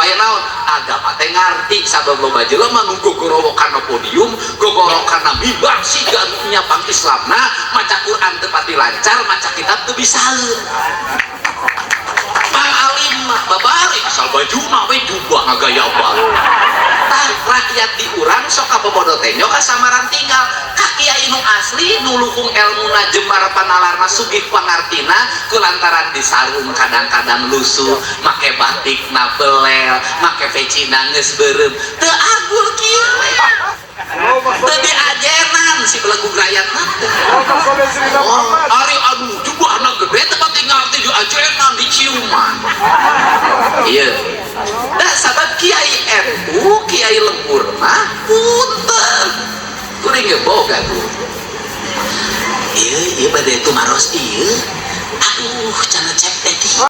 Supaya naon? Agama teh ngarti sabab loba jelema nu gogorowokan na podium, gogorowokan na mimbar siga nu nyapang Islamna, maca Quran teu pati lancar, maca kitab teu bisaeun. Mang alim mah babari asal bajuna we jubah ngagaya bae. Tah rakyat di urang sok kabobodo tenjo kasamaran tinggal ka kiai nu asli nu lukung elmuna jembar panalarna sugih pangartina kulantaran disarung kadang-kadang lusuh make batik na belel make pecina geus beureum teu agul kieu we. Teu diajenan si belegug rakyatna teh. Oh, ari aduh jubahna gede teu pati ngarti diajenan diciuman. Iya. Dah sabab kiai NU, kiai lembur mah punten. Kuring ge boga tuh. Iya, iya bade tumaros ieu. Aduh, cenah cek